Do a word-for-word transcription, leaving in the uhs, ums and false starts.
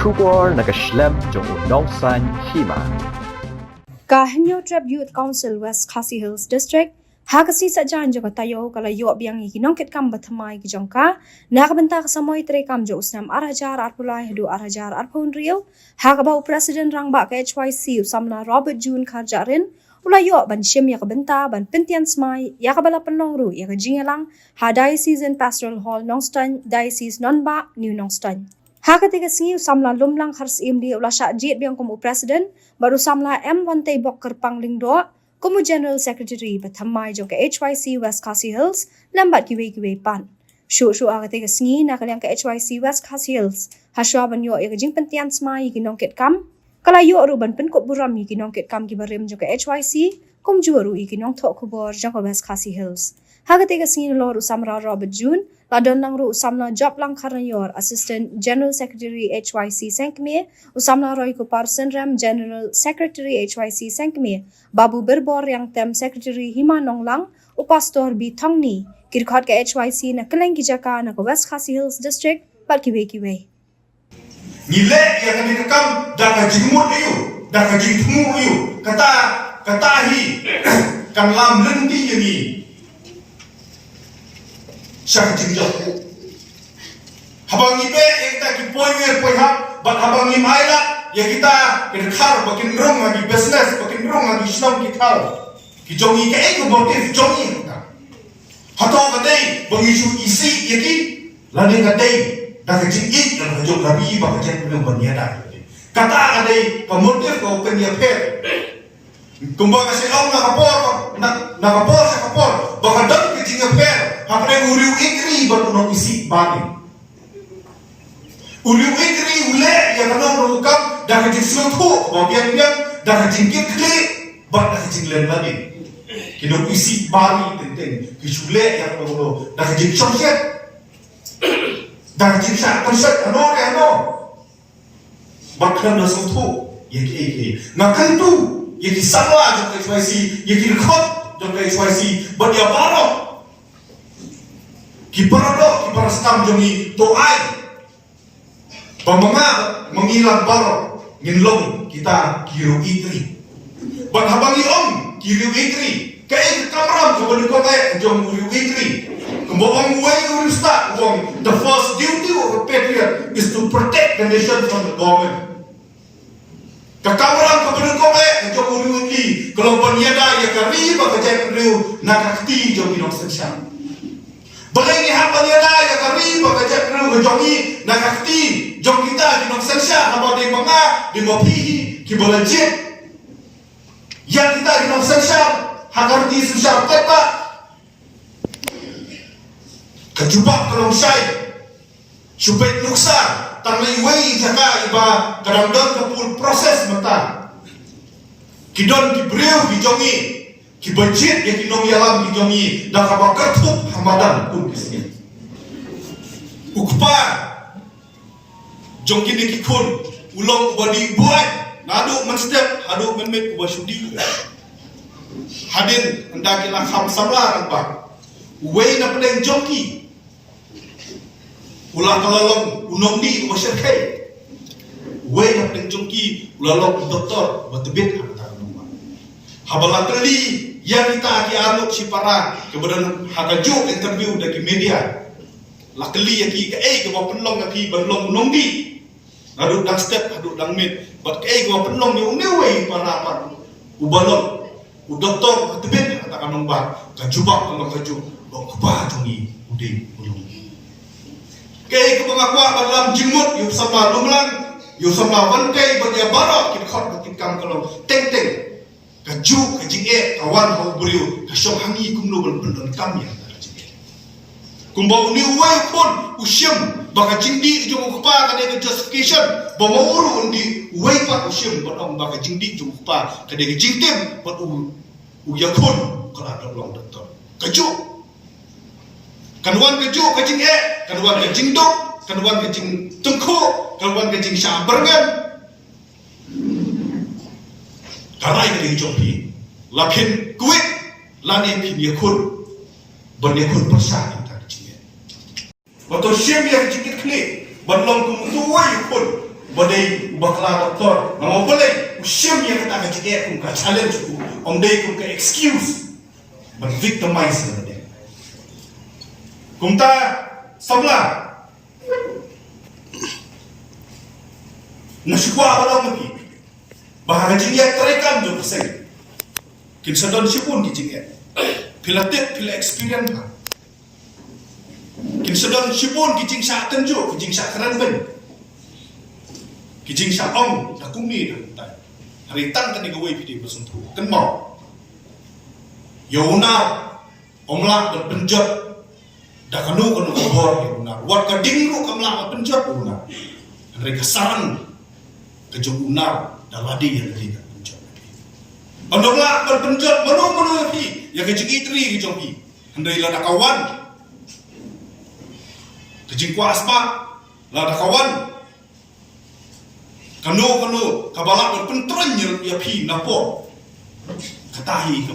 Khubor na ka shlem jong u nongsan hima. Ka Hynñiewtrep Youth Council West Khasi Hills District ha ka sngi Saitjaiñ jong ka taïew ka la ïoh biang ïa ki nongkitkam ba thymmai ki jong ka na ka bynta ka samoi treikam jong u snem ar hajar arphew lai haduh ar hajar arphew hynriew, ha kaba u President Rangbah ka H Y C u samla Robert June Kharjahrin u la ïoh ban shim ïa ka bynta ban pyntian smai, ïa kaba la pynlong ruh ïa ka jingïalang ha Diocesan Pastoral Hall Nongstoiñ, Diocese Nanbah, New Nongstoiñ. Ha katei ka sngi u samla Lumlang Kharsyiem Lieh u la shah jied biang kum u President, bad u samla M Wanteibok Kyrpang Lyngdoh kum u General Secretary ba thymmai jong ka H Y C West Khasi Hills, lem bad kiwei kiwei pat. Shuh shuh ha katei ka sngi, na ka liang ka H Y C West Khasi Hills, hashwa ban ïoh ïa ka jingpyntian smai ïa ki nongkitkam, ka la ïoh ruh ban pynkup burom ïa ki nongkitkam kiba rim jong ka H Y C, kumjuh ruh ïa ki nongthoh khubor jong ka West Khasi Hills. Ha katei ka sngi, nalor u samla Robert June, la don lang ruh u samla Joplang Kharnaior, Assistant General Secretary H Y C Sengkmie, u samla Roykupar Synrem, General Secretary H Y C Sengkmie, Babu Birbor Riangtem, Secretary Hima Nonglang, u Pastor B Thongni, ki dkhot ka H Y C na kylleng ki jaka na ka West Khasi Hills District, bad kiwei kiwei. Ngi leh ïa kane ka kam da ka jingmut aïu, da ka jingthmu aïu, kata, kata hi kan lam lynti ïa ngi sha ka jingjop. Haba ngi beh ïa kita ki poiwei poihap, bad haba ngim ailad ïa kita ki dkhar ba kin rung ha ki business, ba kin rung ha ki shnong ki thaw ki jong ngi, kaei ka motive jong ngi kita? Hato ka dei ba ngi shu isih ïa ki, lane ka dei da ka jingïeit, da ka jong ka ri bad ka jaitbynriew ban ïada ïa ki? Kata ka dei ka motive kaba pynïapher. Kumba nga shu ong na ka por, na, na ka por sha ka por, ba ka don ka jingïapher hapdeng u riew ïeit ri bad u nongisih bari. U riew ïeit ri u leh ïa kano kano ka kam da ka jingsngewthuh ba biang biang, da ka jingkitkhlieh bad da ka jinglen nadien. Ki nongisih bari teng teng ki shu leh ïa kano kano da ka jingshongshit, da ka jingshah pynshit hano re hano. Bad khlem da sngewthuh ïa kiei kiei. Nga kyntu ïa ki samla jong ka H Y C, ïa ki dkhot jong ka H Y C, bad ïa baroh ki paradoh, ki paraskam jong ngi, to ai ba ma nga, ma ngi lang baroh ngin long kita ki riew ïeit ri. Bad haba ngi ong ki riew ïeit ri, kaei ka kamram kaba nyngkong eh jong u riew ïeit ri? Kumba ong uwei u riewstad, u ong, "The first duty of a patriot is to protect the nation from the government." Ka kamram kaba nyngkong eh jong u riew ïeit ri ka long ban ïada ïa ka ri bad ka jaitbynriew na ka kti jong ki nongsynshar. Balei ngi hap ban ïada ïa ka ri bad ka jaitbynriew ka jong ngi na ka kti jong kita ki nongsynshar? Haba dei ma nga, dei ma phi hi kiba la jied ïa kita ki nongsynshar ha ka riti synshar paidbah, ka jubab ka long shai. Shu peit nuksa, tang na iwei i jaka iba ka dang don ka full process mynta. Ki don ki briew ki jong ngi kiba jied ïa ki nongïalam ki jong ngi da kaba kyrthuh ha madan kum ki sngi. U kpa jong kine ki khun u long uba dih buaid naduh mynstep haduh mynmiet, uba shu dih. Hadien ynda ki la kham samla rangbah, uwei na pdeng jong ki u la ka la long u nongdih uba shyrkhei. Uwei na pdeng jong ki u la long u doktor uba tbit ha kata ka nongbah. Haba la kylli ïa kita ki arngut shipara kiba don ha kajuh interview da ki media, la kylli ïa ki, kaei kaba pynlong ïa phi ban long u nongdih naduh dang step haduh dang miet, bad kaei kaba pynlong ïa une uwei para pat uba long u doktor uba tbit ha kata ka nongbah? Ka jubab ka long kajuh ba u kpa jong ngi u dei u nongdih. Kaei kaba nga kwah ban lam jingmut ïa u samla Lumlang, ïa u samla Wantei bad ïa baroh ki dkhot bad ki kam ka long teng teng kajuh ka jingeh ka wan ha u briew ka shong ha ngi kumno ban pyndonkam ïa kata ka jingeh. Kumba une uwei u khun u shim ba ka jingdih jong u kpa ka dei ka justification ba ma u ruh un dih, uwei pat u shim ban ong ba ka jingdih jong u kpa ka dei ka jingtim bad u, u ïakhun ka la dok long doktor. Kajuh. Kan wan kajuh ka jingeh, kan wan ka jingduk, kan wan ka jingtyngkhuh, kan wan ka jingshah byrngem. Ka rai ka dei jong phi. La phin kwit lane phin ïakhun ban ïakhun pyrshah ïa kata ka jingeh. Ba to shim ïa ka jingkitkhlieh ban long kum utu uwei u khun. ba dei u bakla doktor, namar balei u shem ïa kata ka jingeh kum ka challenge, u ym dei kum ka excuse ban victimize ïa lade. Kumta samla, nga shu kwah ban ong ïa phi ba ha ka jingïatrei kam jong ka seng kin sa don shibun ki jingeh. Phi la tip, phi la experience ha. Kin sa don shibun ki jingshah tynjuh, ki jingshah kren beiñ, ki jingshah ong da kumne da kumtai. Hynrei tang kane kawei phi dei ban sngewthuh, kynmaw, ïa u nar ym lah ban pynjot da kano kano ka bor ïa u nar. Wat ka ding ruh kam lah ban pynjot ïa u nar. Hynrei ka sarang ka jong u nar da lade ïa lade kan pynjot. Ym lah ban pynjot mano mano ïa phi ïa ka jingïeit ri ka jong phi. Hynrei lada ka wan ka jingkwah spah, lada ka wan kano kano kaba lah ban pyntrei ïa phi na por, kata hi ka